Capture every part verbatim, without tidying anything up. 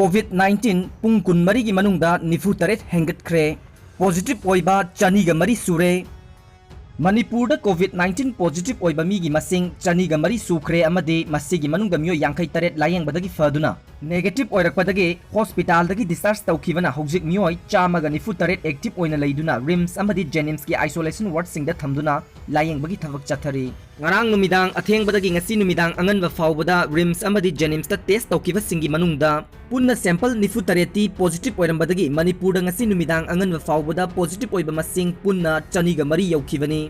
COVID nineteen ꯄꯨꯡ ꯀꯨꯟꯃꯔꯤꯒꯤ ꯃꯅꯨꯡꯗ ꯅꯤꯐꯨ ꯇꯔꯦꯠ ꯍꯦꯟꯒꯠꯈ꯭ꯔꯦ꯫ Positive ꯑꯣꯏꯕ ꯆꯅꯤꯒ ꯃꯔꯤ ꯁꯨꯔꯦ꯫ ꯃꯅꯤꯄꯨꯔꯗ COVID nineteen positive ꯑꯣꯏꯕ ꯃꯤꯒꯤ ꯃꯁꯤꯡ ꯆꯅꯤꯒ ꯃꯔꯤ ꯁꯨꯈ꯭ꯔꯦ ꯑꯃꯗꯤ ꯃꯁꯤꯒꯤ ꯃꯅꯨꯡꯗ ꯃꯤꯑꯣꯏ ꯌꯥꯡꯈꯩ ꯇꯔꯦꯠ ꯂꯥꯌꯦꯡꯕꯗꯒꯤ ꯐꯗꯨꯅ negative ꯑꯣꯏꯔꯛꯄꯗꯒꯤ hospitalꯗꯒꯤ discharge ꯇꯧꯈꯤꯕꯅ ꯍꯧꯖꯤꯛ ꯃꯤꯑꯣꯏ ꯆꯥꯝꯃꯒ ꯅꯤꯐꯨ ꯇꯔꯦꯠ active ꯑꯣꯏꯅ ꯂꯩꯗꯨꯅ RIMS ꯑꯃꯗꯤ JNIMSꯀꯤ isolation wardꯁꯤꯡꯗ ꯊꯝꯗꯨꯅ ꯂꯥꯌꯦꯡꯕꯒꯤ ꯊꯕꯛ ꯆꯠꯊꯔꯤ꯫ ꯉꯔꯥꯡ ꯅꯨꯃꯤꯗꯥꯡ ꯑꯊꯦꯡꯕꯗꯒꯤ ꯉꯁꯤ ꯅꯨꯃꯤꯗꯥꯡ ꯑꯉꯟꯕ ꯐꯥꯎꯕꯗ RIMS ꯑꯃꯗꯤ JNIMSꯇ test ꯇꯧꯈꯤꯕꯁꯤꯡꯒꯤ ꯃꯅꯨꯡꯗ ꯄꯨꯟꯅ sample ꯅꯤꯐꯨ ꯇꯔꯦꯠꯇꯤ positive ꯑꯣꯏꯔꯝꯕꯗꯒꯤ ꯃꯅꯤꯄꯨꯔꯗ ꯉꯁꯤ ꯅꯨꯃꯤꯗꯥꯡ ꯑꯉꯟꯕ ꯐꯥꯎꯕꯗ positive ꯑꯣꯏꯕ ꯃꯁꯤꯡ ꯄꯨꯟꯅ ꯆꯅꯤꯒ ꯃꯔꯤ ꯌꯧꯈꯤꯕꯅꯤ꯫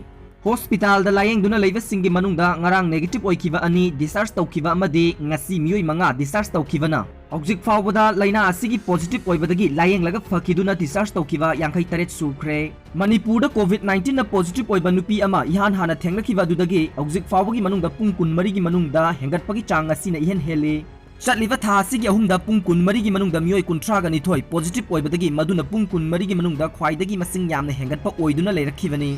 Hospitalꯗ ꯂꯥꯌꯦꯡꯗꯨꯅ ꯂꯩꯕꯁꯤꯡꯒꯤ ꯃꯅꯨꯡꯗ ꯉꯔꯥꯡ negative ꯑꯣꯏꯈꯤꯕ ꯑꯅꯤ discharge ꯇꯧꯈꯤꯕ ꯑꯃꯗꯤ ꯉꯁꯤ ꯃꯤꯑꯣꯏ ꯃꯉꯥ discharge ꯇꯧꯈꯤꯕꯅ ꯍꯧꯖꯤꯛ ꯐꯥꯎꯕꯗ ꯂꯥꯏꯅꯥ ꯑꯁꯤꯒꯤ positive ꯑꯣꯏꯕꯗꯒꯤ ꯂꯥꯌꯦꯡꯂꯒ ꯐꯈꯤꯗꯨꯅ discharge ꯇꯧꯈꯤꯕ ꯌꯥꯡꯈꯩ ꯇꯔꯦꯠ ꯁꯨꯈ꯭ꯔꯦ꯫ ꯃꯅꯤꯄꯨꯔꯗ COVID nineteenꯅ positive ꯑꯣꯏꯕ ꯅꯨꯄꯤ ꯑꯃ ꯏꯍꯥꯟ ꯍꯥꯟꯅ ꯊꯦꯡꯅꯈꯤꯕ ꯑꯗꯨꯗꯒꯤ ꯍꯧꯖꯤꯛ ꯐꯥꯎꯕꯒꯤ ꯃꯅꯨꯡꯗ ꯄꯨꯡ ꯀꯨꯟꯃꯔꯤꯒꯤ ꯃꯅꯨꯡꯗ ꯍꯦꯟꯒꯠꯄꯒꯤ ꯆꯥꯡ ꯉꯁꯤꯅ ꯏꯍꯦꯟ ꯍꯦꯜꯂꯤ꯫ ꯆꯠꯂꯤꯕ ꯊꯥ ꯑꯁꯤꯒꯤ ꯑꯍꯨꯝꯗ ꯄꯨꯡ ꯀꯨꯟꯃꯔꯤꯒꯤ ꯃꯅꯨꯡꯗ ꯃꯤꯑꯣꯏ ꯀꯨꯟꯊ꯭ꯔꯥꯒ ꯅꯤꯊꯣꯏ positive ꯑꯣꯏꯕꯗꯒꯤ ꯃꯗꯨꯅ ꯄꯨꯡ ꯀꯨꯟꯃꯔꯤꯒꯤ ꯃꯅꯨꯡꯗ ꯈ꯭ꯋꯥꯏꯗꯒꯤ ꯃꯁꯤꯡ ꯌꯥꯝꯅ ꯍꯦꯟꯒꯠꯄ ꯑꯣꯏꯗꯨꯅ ꯂꯩꯔꯛꯈꯤꯕꯅꯤ꯫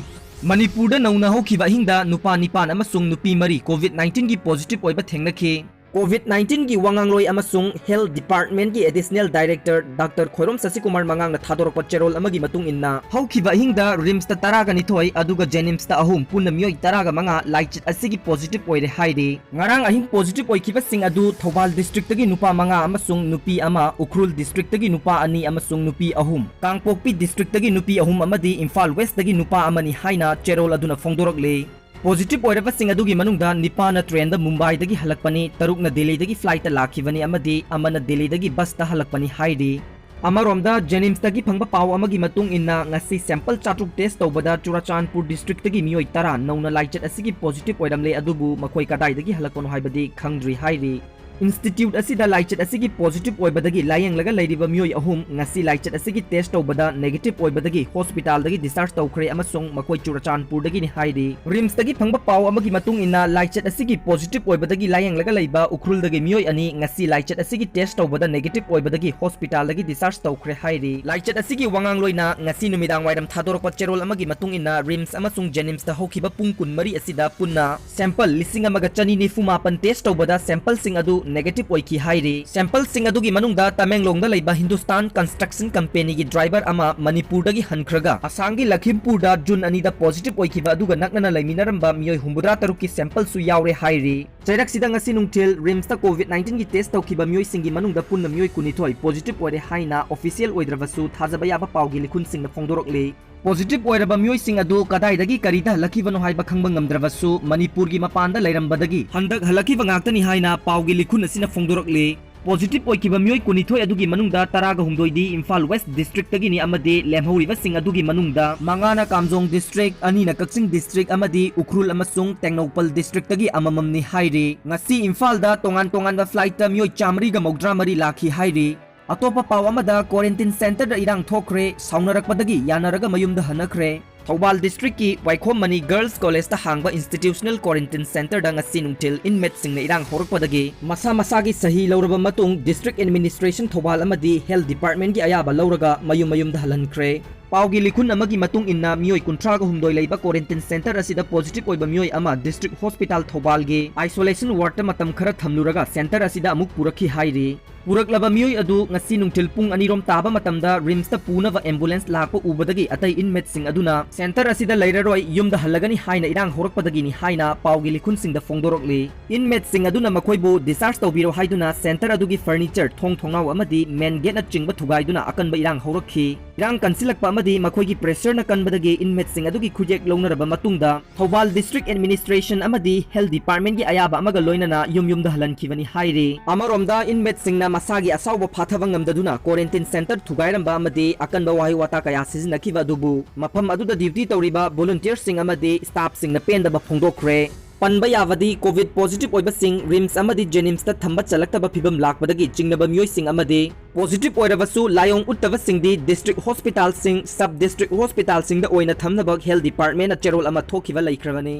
ꯃꯅꯤꯄꯨꯔꯗ ꯅꯧꯅ ꯍꯧꯈꯤꯕ ꯑꯍꯤꯡꯗ ꯅꯨꯄꯥ ꯅꯤꯄꯥꯟ ꯑꯃꯁꯨꯡ ꯅꯨꯄꯤ ꯃꯔꯤ COVID nineteenꯒꯤ positive ꯑꯣꯏꯕ ꯊꯦꯡꯅꯈꯤ꯫ COVID nineteenꯒꯤ ꯋꯥꯉꯥꯡꯂꯣꯏ ꯑꯃꯁꯨꯡ Health Departmentꯀꯤ Additional Director Doctor Khoirom ꯁꯁꯤꯀꯨꯃꯥꯔ ꯃꯉꯥꯡꯅ ꯊꯥꯗꯣꯔꯛꯄ ꯆꯦꯔꯣꯜ ꯑꯃꯒꯤ ꯃꯇꯨꯡ ꯏꯟꯅ, ꯍꯧꯈꯤꯕ ꯑꯍꯤꯡꯗ RIMSꯇ ꯇꯔꯥꯒ ꯅꯤꯊꯣꯏ ꯑꯗꯨꯒ JNIMSꯇ ꯑꯍꯨꯝ, ꯄꯨꯟꯅ ꯃꯤꯑꯣꯏ ꯇꯔꯥꯒ ꯃꯉꯥ ꯂꯥꯏꯆꯠ ꯑꯁꯤꯒꯤ positive ꯑꯣꯏꯔꯦ ꯍꯥꯏꯔꯤ꯫ ꯉꯔꯥꯡ ꯑꯍꯤꯡ positive ꯑꯣꯏꯈꯤꯕꯁꯤꯡ ꯑꯗꯨ ꯊꯧꯕꯥꯜ districtꯇꯒꯤ ꯅꯨꯄꯥ ꯃꯉꯥ ꯑꯃꯁꯨꯡ ꯅꯨꯄꯤ ꯑꯃ, ꯎꯈ꯭ꯔꯨꯜ districtꯇꯒꯤ ꯅꯨꯄꯥ ꯑꯅꯤ ꯑꯃꯁꯨꯡ ꯅꯨꯄꯤ ꯑꯍꯨꯝ, ꯀꯥꯡꯄꯣꯛꯄꯤ districtꯇꯒꯤ ꯅꯨꯄꯤ ꯑꯍꯨꯝ ꯑꯃꯗꯤ ꯏꯝꯐꯥꯜ Westꯇꯒꯤ ꯅꯨꯄꯥ ꯑꯃꯅꯤ ꯍꯥꯏꯅ ꯆꯦꯔꯣꯜ ꯑꯗꯨꯅ ꯐꯣꯡꯗꯣꯔꯛꯂꯤ꯫ Positive ꯑꯣꯏꯔꯕꯁꯤꯡ ꯑꯗꯨꯒꯤ ꯃꯅꯨꯡꯗ ꯅꯤꯄꯥꯅ trainꯗ ꯃꯨꯝꯕꯥꯏꯗꯒꯤ ꯍꯜꯂꯛꯄꯅꯤ, ꯇꯔꯨꯛꯅ ꯗꯦꯜꯂꯤꯗꯒꯤ flightꯇ ꯂꯥꯛꯈꯤꯕꯅꯤ ꯑꯃꯗꯤ ꯑꯃꯅ ꯗꯦꯜꯂꯤꯗꯒꯤ busꯇ ꯍꯜꯂꯛꯄꯅꯤ ꯍꯥꯏꯔꯤ꯫ ꯑꯃꯔꯣꯝꯗ, JNIMSꯇꯒꯤ ꯐꯪꯕ ꯄꯥꯎ ꯑꯃꯒꯤ ꯃꯇꯨꯡ ꯏꯟꯅ, ꯉꯁꯤ sample ꯆꯥꯇ꯭ꯔꯨꯛ test ꯇꯧꯕꯗ ꯆꯨꯔꯥꯆꯥꯟꯄꯨꯔ districtꯇꯒꯤ ꯃꯤꯑꯣꯏ ꯇꯔꯥ ꯅꯧꯅ ꯂꯥꯏꯆꯠ ꯑꯁꯤꯒꯤ positive ꯑꯣꯏꯔꯝꯂꯦ, ꯑꯗꯨꯕꯨ ꯃꯈꯣꯏ ꯀꯗꯥꯏꯗꯒꯤ ꯍꯜꯂꯛꯄꯅꯣ ꯍꯥꯏꯕꯗꯤ ꯈꯪꯗ꯭ꯔꯤ ꯍꯥꯏꯔꯤ꯫ Institute ꯑꯁꯤꯗ ꯂꯥꯏꯆꯠ ꯑꯁꯤꯒꯤ positive ꯑꯣꯏꯕꯗꯒꯤ ꯂꯥꯌꯦꯡꯂꯒ ꯂꯩꯔꯤꯕ ꯃꯤꯑꯣꯏ ꯑꯍꯨꯝ ꯉꯁꯤ ꯂꯥꯏꯆꯠ ꯑꯁꯤꯒꯤ test ꯇꯧꯕꯗ negative ꯑꯣꯏꯕꯗꯒꯤ hospitalꯗꯒꯤ discharge ꯇꯧꯈ꯭ꯔꯦ ꯑꯃꯁꯨꯡ ꯃꯈꯣꯏ ꯆꯨꯔꯥꯆꯥꯟꯄꯨꯔꯗꯒꯤꯅꯤ ꯍꯥꯏꯔꯤ꯫ RIMSꯇꯒꯤ ꯐꯪꯕ ꯄꯥꯎ ꯑꯃꯒꯤ ꯃꯇꯨꯡ ꯏꯟꯅ, ꯂꯥꯏꯆꯠ ꯑꯁꯤꯒꯤ positive ꯑꯣꯏꯕꯗꯒꯤ ꯂꯥꯌꯦꯡꯂꯒ ꯂꯩꯕ ꯎꯈ꯭ꯔꯨꯜꯗꯒꯤ ꯃꯤꯑꯣꯏ ꯑꯅꯤ ꯉꯁꯤ ꯂꯥꯏꯆꯠ ꯑꯁꯤꯒꯤ test ꯇꯧꯕꯗ negative ꯑꯣꯏꯕꯗꯒꯤ hospitalꯗꯒꯤ discharge ꯇꯧꯈ꯭ꯔꯦ ꯍꯥꯏꯔꯤ꯫ ꯂꯥꯏꯆꯠ ꯑꯁꯤꯒꯤ ꯋꯥꯉꯥꯡꯂꯣꯏꯅ ꯉꯁꯤ ꯅꯨꯃꯤꯗꯥꯡ ꯋꯥꯏꯔꯝ ꯊꯥꯗꯣꯔꯛꯄ ꯆꯦꯔꯣꯜ ꯑꯃꯒꯤ ꯃꯇꯨꯡ ꯏꯟꯅ, RIMS ꯑꯃꯁꯨꯡ JNIMSꯇ ꯍꯧꯈꯤꯕ ꯄꯨꯡ ꯀꯨꯟꯃꯔꯤ ꯑꯁꯤꯗ ꯄꯨꯟꯅ sample ꯂꯤꯁꯤꯡ ꯑꯃꯒ ꯆꯅꯤ ꯅꯤꯐꯨ ꯃꯥꯄꯟ test ꯇꯧꯕꯗ sampleꯁꯤꯡ ꯑꯗꯨ negative ꯑꯣꯏꯈꯤ ꯍꯥꯏꯔꯤ꯫ Sampleꯁꯤꯡ ꯑꯗꯨꯒꯤ ꯃꯅꯨꯡꯗ ꯇꯃꯦꯡꯂꯣꯡꯗ ꯂꯩꯕ ꯍꯤꯟꯗꯨꯁꯇꯥꯟ ꯀꯟꯁꯇ꯭ꯔꯛꯁꯟ ꯀꯝꯄꯦꯅꯤꯒꯤ ꯗ꯭ꯔꯥꯏꯚꯔ ꯑꯃ ꯃꯅꯤꯄꯨꯔꯗꯒꯤ ꯍꯟꯈ꯭ꯔꯒ ꯑꯁꯥꯝꯒꯤ ꯂꯈꯤꯝꯄꯨꯔꯗ ꯖꯨꯟ ꯑꯅꯤꯗ positive ꯑꯣꯏꯈꯤꯕ ꯑꯗꯨꯒ ꯅꯛꯅꯅ ꯂꯩꯃꯤꯟꯅꯔꯝꯕ ꯃꯤꯑꯣꯏ ꯍꯨꯝꯐꯨꯇꯔꯥ ꯇꯔꯨꯛꯀꯤ sampleꯁꯨ ꯌꯥꯎꯔꯦ ꯍꯥꯏꯔꯤ꯫ ꯆꯩꯔꯛꯁꯤꯗ ꯉꯁꯤ ꯅꯨꯡꯊꯤꯜ RIMSꯇ COVID nineteenꯒꯤ test ꯇꯧꯈꯤꯕ ꯃꯤꯑꯣꯏꯁꯤꯡꯒꯤ ꯃꯅꯨꯡꯗ ꯄꯨꯟꯅ ꯃꯤꯑꯣꯏ ꯀꯨꯟꯅꯤꯊꯣꯏ positive ꯑꯣꯏꯔꯦ ꯍꯥꯏꯅ official ꯑꯣꯏꯗ꯭ꯔꯕꯁꯨ ꯊꯥꯖꯕ ꯌꯥꯕ ꯄꯥꯎꯒꯤ ꯂꯤꯈꯨꯟꯁꯤꯡꯅ ꯐꯣꯡꯗꯣꯔꯛꯂꯤ꯫ Positive ꯑꯣꯏꯔꯕ ꯃꯤꯑꯣꯏꯁꯤꯡ ꯑꯗꯨ ꯀꯗꯥꯏꯗꯒꯤ ꯀꯔꯤꯗ ꯍꯜꯂꯛꯈꯤꯕꯅꯣ ꯍꯥꯏꯕ ꯈꯪꯕ ꯉꯝꯗ꯭ꯔꯕꯁꯨ, ꯃꯅꯤꯄꯨꯔꯒꯤ ꯃꯄꯥꯟꯗ ꯂꯩꯔꯝꯕꯗꯒꯤ ꯍꯟꯗꯛ ꯍꯜꯂꯛꯈꯤꯕ ꯉꯥꯛꯇꯅꯤ ꯍꯥꯏꯅ ꯄꯥꯎꯒꯤ ꯂꯤꯈꯨꯟ ꯑꯁꯤꯅ ꯐꯣꯡꯗꯣꯔꯛꯂꯤ꯫ Positive ꯑꯣꯏꯈꯤꯕ ꯃꯤꯑꯣꯏ ꯀꯨꯟꯅꯤꯊꯣꯏ ꯑꯗꯨꯒꯤ ꯃꯅꯨꯡꯗ ꯇꯔꯥꯒ ꯍꯨꯝꯗꯣꯏꯗꯤ ꯏꯝꯐꯥꯜ West Districtꯇꯒꯤꯅꯤ ꯑꯃꯗꯤ ꯂꯦꯝꯍꯧꯔꯤꯕꯁꯤꯡ ꯑꯗꯨꯒꯤ ꯃꯅꯨꯡꯗ ꯃꯉꯥꯅ ꯀꯥꯝꯖꯣꯡ District, ꯑꯅꯤꯅ ꯀꯛꯆꯤꯡ District ꯑꯃꯗꯤ ꯎꯈ꯭ꯔꯨꯜ ꯑꯃꯁꯨꯡ ꯇꯦꯡꯅꯧꯄꯜ Districtꯇꯒꯤ ꯑꯃꯃꯝꯅꯤ ꯍꯥꯏꯔꯤ꯫ ꯉꯁꯤ ꯏꯝꯐꯥꯜꯗ ꯇꯣꯉꯥꯟ ꯇꯣꯉꯥꯟꯕ flightꯇ ꯃꯤꯑꯣꯏ ꯆꯥꯃꯔꯤꯒ ꯃꯧꯗ꯭ꯔꯥ ꯃꯔꯤ ꯂꯥꯛꯈꯤ ꯍꯥꯏꯔꯤ꯫ ꯑꯇꯣꯞꯄ ꯄꯥꯎ ꯑꯃꯗ, quarantine centreꯗ ꯏꯔꯥꯡ ꯊꯣꯛꯈ꯭ꯔꯦ, ꯁꯥꯎꯅꯔꯛꯄꯗꯒꯤ ꯌꯥꯅꯔꯒ ꯃꯌꯨꯝꯗ ꯍꯟꯅꯈ꯭ꯔꯦ꯫ ꯊꯧꯕꯥꯜ districtꯀꯤ ꯋꯥꯏꯈꯣꯝ ꯃꯅꯤ Girls Collegeꯇ ꯍꯥꯡꯕ institutional quarantine centreꯗ ꯉꯁꯤ ꯅꯨꯡꯊꯤꯜ inmateꯁꯤꯡꯅ ꯏꯔꯥꯡ ꯍꯧꯔꯛꯄꯗꯒꯤ ꯃꯁꯥ ꯃꯁꯥꯒꯤ ꯁꯍꯤ ꯂꯧꯔꯕ ꯃꯇꯨꯡ district administration ꯊꯧꯕꯥꯜ ꯑꯃꯗꯤ health departmentꯀꯤ ꯑꯌꯥꯕ ꯂꯧꯔꯒ ꯃꯌꯨꯝ ꯃꯌꯨꯝꯗ ꯍꯜꯍꯟꯈ꯭ꯔꯦ꯫ ꯄꯥꯎꯒꯤ ꯂꯤꯈꯨꯟ ꯑꯃꯒꯤ ꯃꯇꯨꯡ ꯏꯟꯅ, ꯃꯤꯑꯣꯏ ꯀꯨꯟꯊ꯭ꯔꯥꯒ ꯍꯨꯝꯗꯣꯏ ꯂꯩꯕ quarantine centre ꯑꯁꯤꯗ positive ꯑꯣꯏꯕ ꯃꯤꯑꯣꯏ ꯑꯃ district hospital ꯊꯧꯕꯥꯜꯒꯤ isolation wardꯇ ꯃꯇꯝ ꯈꯔ ꯊꯝꯂꯨꯔꯒ centre ꯑꯁꯤꯗ ꯑꯃꯨꯛ ꯄꯨꯔꯛꯈꯤ ꯍꯥꯏꯔꯤ꯫ ꯄꯨꯔꯛꯂꯕ ꯃꯤꯑꯣꯏ ꯑꯗꯨ ꯉꯁꯤ ꯅꯨꯡꯊꯤꯜ ꯄꯨꯡ ꯑꯅꯤꯔꯣꯝ ꯇꯥꯕ ꯃꯇꯝꯗ RIMSꯇ ꯄꯨꯅꯕ ambulance ꯂꯥꯛꯄ ꯎꯕꯗꯒꯤ ꯑꯇꯩ inmateꯁꯤꯡ ꯑꯗꯨꯅ centre ꯑꯁꯤꯗ ꯂꯩꯔꯔꯣꯏ, ꯌꯨꯝꯗ ꯍꯜꯂꯒꯅꯤ ꯍꯥꯏꯅ ꯏꯔꯥꯡ ꯍꯧꯔꯛꯄꯗꯒꯤꯅꯤ ꯍꯥꯏꯅ ꯄꯥꯎꯒꯤ ꯂꯤꯈꯨꯟꯁꯤꯡꯗ ꯐꯣꯡꯗꯣꯔꯛꯂꯤ꯫ Inmateꯁꯤꯡ ꯑꯗꯨꯅ ꯃꯈꯣꯏꯕꯨ discharge ꯇꯧꯕꯤꯔꯣ ꯍꯥꯏꯗꯨꯅ centre ꯑꯗꯨꯒꯤ furniture, ꯊꯣꯡ ꯊꯣꯡꯅꯥꯎ ꯑꯃꯗꯤ main gateꯅꯆꯤꯡꯕ ꯊꯨꯒꯥꯏꯗꯨꯅ ꯑꯀꯟꯕ ꯏꯔꯥꯡ ꯍꯧꯔꯛꯈꯤ꯫ ꯏꯔꯥꯡ ꯀꯟꯁꯤꯜꯂꯛꯄ ꯑꯃꯗꯤ ꯃꯈꯣꯏꯒꯤ pressureꯅ ꯀꯟꯕꯗꯒꯤ inmateꯁꯤꯡ ꯑꯗꯨꯒꯤ ꯈꯨꯠꯌꯦꯛ ꯂꯧꯅꯔꯕ ꯃꯇꯨꯡꯗ ꯊꯧꯕꯥꯜ district administration ꯑꯃꯗꯤ health departmentꯀꯤ ꯑꯌꯥꯕ ꯑꯃꯒ ꯂꯣꯏꯅꯅ ꯌꯨꯝ ꯌꯨꯝꯗ ꯍꯜꯍꯟꯈꯤꯕꯅꯤ ꯍꯥꯏꯔꯤ꯫ ꯑꯃꯔꯣꯝꯗ, inmateꯁꯤꯡꯅ ꯃꯁꯥꯒꯤ ꯑꯁꯥꯎꯕ ꯐꯥꯊꯕ ꯉꯝꯗꯗꯨꯅ quarantine centre ꯊꯨꯒꯥꯏꯔꯝꯕ ꯑꯃꯗꯤ ꯑꯀꯟꯕ ꯋꯥꯍꯩ ꯋꯥꯇꯥ ꯀꯌꯥ ꯁꯤꯖꯤꯟꯅꯈꯤꯕ ꯑꯗꯨꯕꯨ ꯃꯐꯝ ꯑꯗꯨꯗ duty ꯇꯧꯔꯤꯕ volunteerꯁꯤꯡ ꯑꯃꯗꯤ staffꯁꯤꯡꯅ ꯄꯦꯟꯗꯕ ꯐꯣꯡꯗꯣꯛꯈ꯭ꯔꯦ꯫ ꯄꯟꯕ ꯌꯥꯕꯗꯤ, COVID positive ꯑꯣꯏꯕꯁꯤꯡ RIMS ꯑꯃꯗꯤ JNIMSꯇ ꯊꯝꯕ ꯆꯜꯂꯛꯇꯕ ꯐꯤꯕꯝ ꯂꯥꯛꯄꯗꯒꯤ ꯆꯤꯡꯅꯕ ꯃꯤꯑꯣꯏꯁꯤꯡ ꯑꯃꯗꯤ positive ꯑꯣꯏꯔꯕꯁꯨ ꯂꯥꯏꯑꯣꯡ ꯎꯠꯇꯕꯁꯤꯡꯗꯤ district hospitalꯁꯤꯡ, sub district hospitalꯁꯤꯡꯗ ꯑꯣꯏꯅ ꯊꯝꯅꯕ health departmentꯅ ꯆꯦꯔꯣꯜ ꯑꯃ ꯊꯣꯛꯈꯤꯕ ꯂꯩꯈ꯭ꯔꯕꯅꯤ꯫